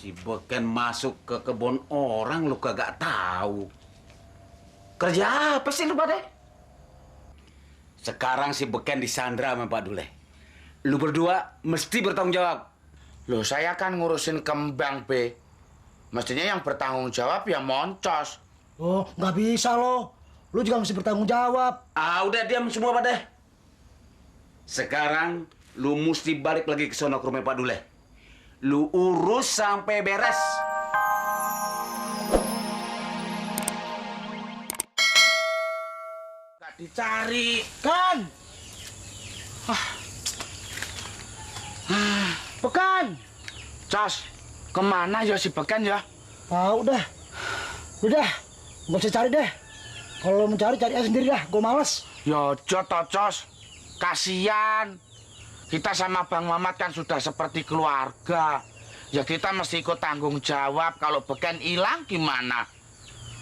Si Beken masuk ke kebun orang lu kagak tahu. Kerja apa sih lu pada? Sekarang si Beken disandra sama Pak Dule. Lu berdua mesti bertanggung jawab. Loh, saya kan ngurusin kembang, Be. Mestinya yang bertanggung jawab ya Moncos. Oh, nggak bisa loh. Lu juga mesti bertanggung jawab. Ah, udah diam semua pada. Sekarang lu mesti balik lagi ke sono ke rumah Pak Dule. Lu urus sampai beres. Gak dicari. Kan? Pekan. Cos, kemana ya si Beken ya? Ah, udah. Udah. Gak usah cari deh. Kalau lu mencari, cari aja sendiri dah. Gue males. Yojo toh, Cos. Kasian. Kita sama Bang Mamat kan sudah seperti keluarga. Ya kita mesti ikut tanggung jawab. Kalau Beken hilang gimana?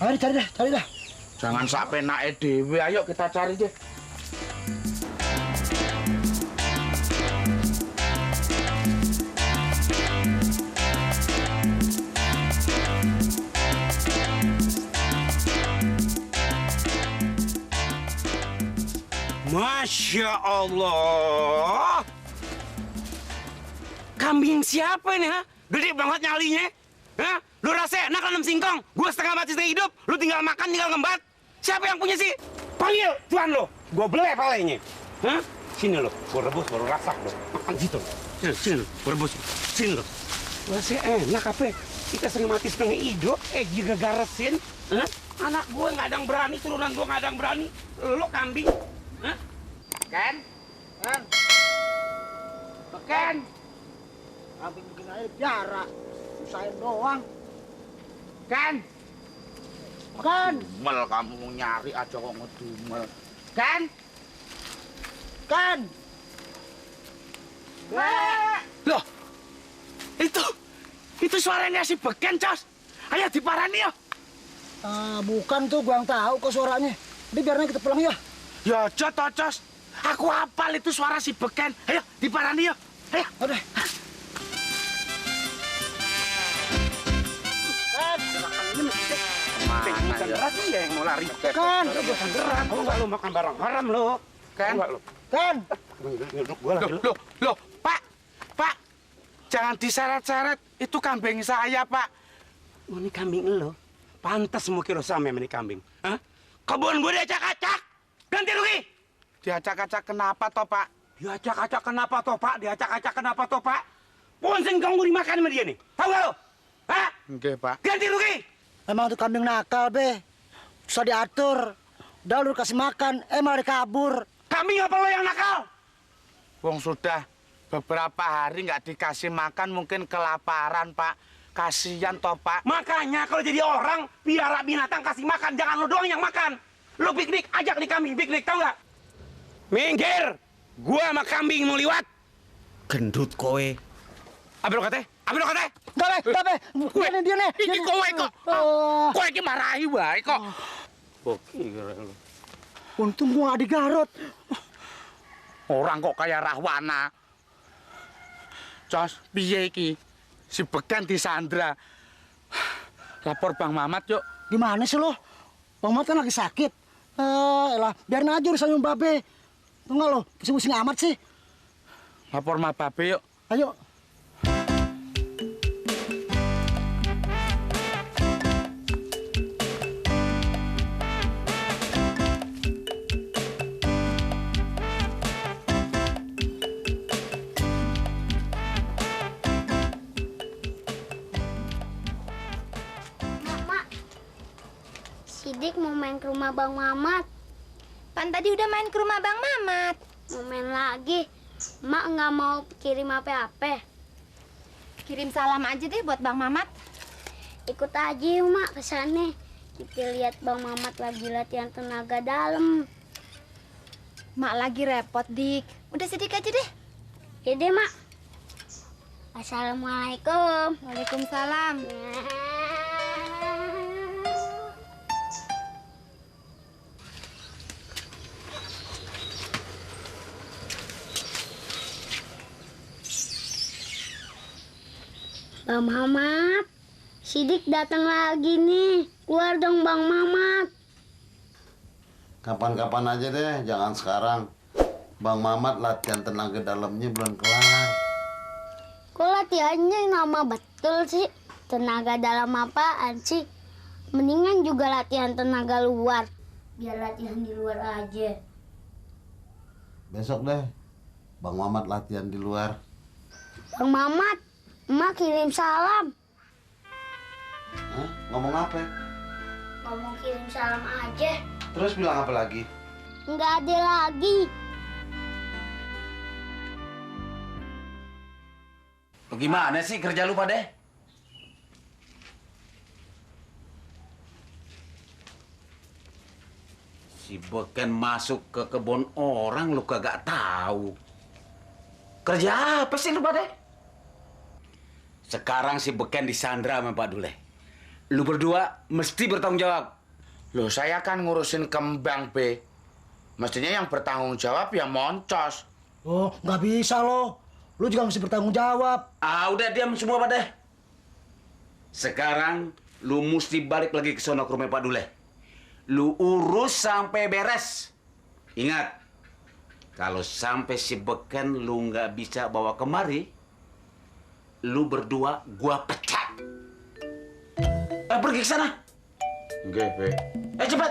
Ayo cari dah, cari dah. Jangan sampai naik dewe. Ayo kita cari deh. Masya Allah. Kambing siapa ini, ha? Gede banget nyalinya. Hah? Lu rasa enak nanam singkong? Gua setengah mati setengah hidup. Lu tinggal makan, tinggal ngembat. Siapa yang punya sih? Panggil tuan lo. Gua belai palanya. Hah? Sini lo. Gua rebus baru rasak lo. Makan situ lo. Sini lo. Gua rebus. Sini lo. Rasa enak apa? Kita setengah mati setengah hidup. Juga garesin. Hah? Anak gua nggak ada yang berani. Turunan gua nggak ada yang berani. Lo kambing. Hah? Ken? Ken? Ken? Kambing bikin aja piara. Usahain doang. Ken? Kan? Dumel kamu nyari aja kok ngedumel. Ken? Kan? Loh, itu suaranya si Beken, Cos. Ayo diparani ya. Bukan tuh, gua yang tahu kok suaranya. Jadi biarnya kita pulang ya. Ya, Cos. Aku hafal itu suara si Beken. Ayo diparani ya. Ayo. Udah. Bukan berat ya yang mau lari. Kan? Itu bukan berat. Kamu nggak lo makan barang haram lo. Ken? Kan? Loh, Pak, jangan diseret-seret. Itu kambing saya, Pak. Oh, ini kambing lo. Pantas mau kira sama ini kambing. Hah? Kebun gue diacak-acak. Ganti rugi. Diacak-acak kenapa toh, Pak? Diacak-acak kenapa toh, Pak? Diacak-acak kenapa toh, Pak? Ponsen kamu dimakan sama dia nih. Tahu nggak lo? Hah? Oke, Pak. Ganti rugi. Emang tuh kambing nakal, Be. Susah diatur. Udah lu kasih makan, malah kabur. Kambing apa lo yang nakal? Wong sudah beberapa hari nggak dikasih makan, mungkin kelaparan, Pak. Kasihan toh, Pak. Makanya kalau jadi orang, piara binatang kasih makan. Jangan lo doang yang makan. Lo piknik, ajak nih kambing piknik, tahu nggak? Minggir. Gua sama kambing mau liwat. Gendut kowe. Apa lo kata? Apa lo kata? Enggak, Be. Dia nih. Iki kowe kok. Kowe iki marahi wae kok. Oke, lo. Untung gua nggak digarot. Orang kok kayak Rahwana. Cos, piye iki? Si Beken disandra. Lapor Bang Mamat yuk. Gimana sih lo? Bang Mat kan lagi sakit. Elah, biarin aja urusan Mbak Be. Tuh nggak lo, pusing-pusing amat sih. Lapor Mbak Babe yuk. Ayo. Sidik mau main ke rumah Bang Mamat. Pan tadi udah main ke rumah Bang Mamat. Mau main lagi. Mak nggak mau kirim apa-apa. Kirim salam aja deh buat Bang Mamat. Ikut aja yuk, Mak, ke sana. Kita lihat Bang Mamat lagi latihan tenaga dalam. Mak lagi repot, Dik. Udah Sidik aja deh. Ya deh, Mak. Assalamualaikum. Waalaikumsalam. Bang Mamat, Sidik datang lagi nih. Keluar dong Bang Mamat. Kapan-kapan aja deh, jangan sekarang. Bang Mamat latihan tenaga dalamnya belum kelar. Kok latihannya nama betul sih? Tenaga dalam apaan sih? Mendingan juga latihan tenaga luar. Biar latihan di luar aja. Besok deh, Bang Mamat latihan di luar. Bang Mamat, Emak kirim salam. Hah? Ngomong apa? Ngomong kirim salam aja. Terus bilang apa lagi? Nggak ada lagi. Gimana sih kerja lu pada? Si Beken masuk ke kebun orang lu kagak tahu. Kerja apa sih lu pada? Sekarang si Beken disandra sama Pak Dule. Lu berdua mesti bertanggung jawab. Loh, saya kan ngurusin kembang, Be. Mestinya yang bertanggung jawab ya Moncos. Oh, nggak bisa loh. Lu juga mesti bertanggung jawab. Ah, udah diam semua pada. Sekarang lu mesti balik lagi ke sono ke rumah Pak Dule. Lu urus sampai beres. Ingat, kalau sampai si Beken lu nggak bisa bawa kemari, lu berdua gua pecat. Pergi ke sana. Nggih, Be. Cepat.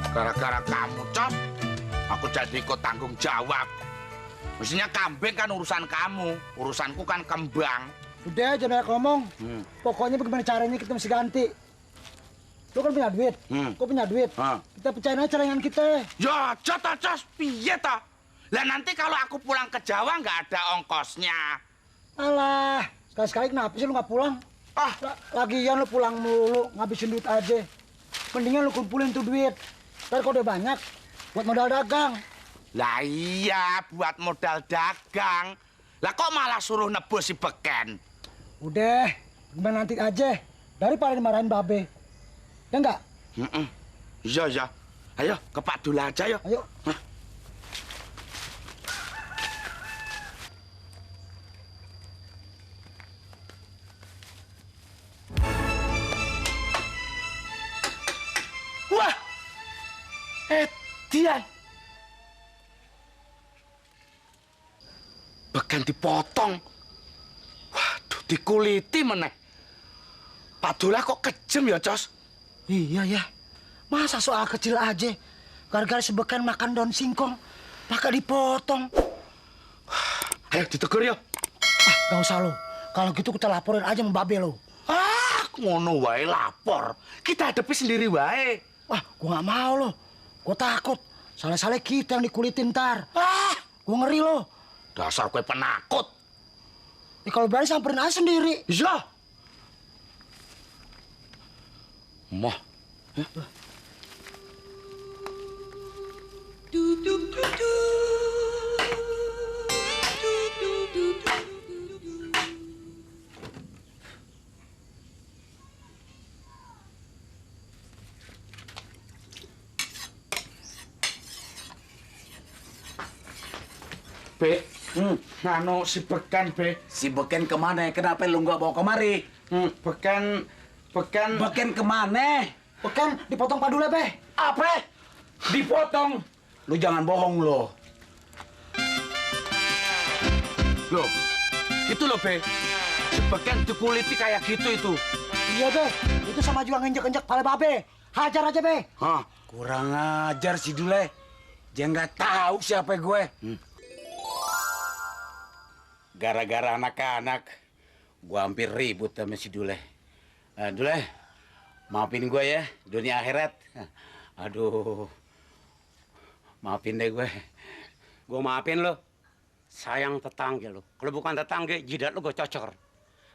Gara-gara kamu, Cos, aku jadi ikut tanggung jawab. Mestinya kambing kan urusan kamu, urusanku kan kembang. Udah, jangan banyak ngomong. Pokoknya bagaimana caranya kita mesti ganti. Lu kan punya duit, gua punya duit. Kita pecahin aja celengan kita. Ya, Cos, piye toh? Lah nanti kalau aku pulang ke Jawa nggak ada ongkosnya. Alah, sekali-sekali kenapa sih lu nggak pulang? Ah, Lagian lu pulang mulu, ngabisin duit aja. Mendingan lu kumpulin tuh duit. Ntar kalau udah banyak, buat modal dagang. lah iya, buat modal dagang. Lah kok malah suruh nebus si Beken? Udah, gimana nanti aja. Daripada dimarahin babe. Ya enggak? Iya. Ayo, ke Pak Dul aja yuk. Ayo. Wah! Dian! Beken dipotong. Waduh, dikuliti meneh. Pak Dula kok kejem ya, Cos? Iya ya. Masa soal kecil aja. Gara-gara sebekan makan daun singkong. Maka dipotong. Ayo ditegur yuk. Gak usah lo. Kalau gitu kita laporin aja sama babe lo. Ngono wae lapor. Kita hadapi sendiri wae. Wah, gua gak mau lo. Gua takut. Salah-salah kita yang dikulitin ntar. Gua ngeri lo. Dasar kue penakut. Ya, kalau berani samperin aja sendiri. Iya. Mah. Be, anu si Beken, Be. Si Beken kemana? Kenapa lu nggak bawa kemari? Beken Beken kemana? Bukan dipotong padule, be. Apa? Dipotong? Lu jangan bohong lo. Loh, itu loh, Be. Si Beken dikuliti kayak gitu itu. Iya, be. Itu sama juga nginjek-injek kepala babe. Hajar aja, be. Hah? Kurang ajar si Dule. Dia nggak tahu siapa gue. Gara-gara anak-anak, gue hampir ribut sama si Dule. Dule, maafin gue ya, dunia akhirat. Aduh, maafin deh gue. Gue maafin lo. Sayang tetangga lo. Kalau bukan tetangga, jidat lo gue cocor.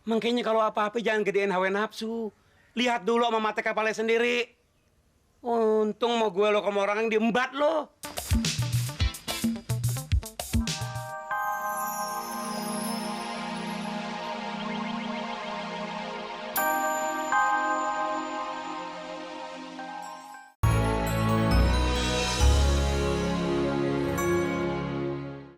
Makanya kalau apa-apa jangan gedein hawa nafsu. Lihat dulu sama mata kepala sendiri. Untung mau gue lo sama orang yang diembat lo.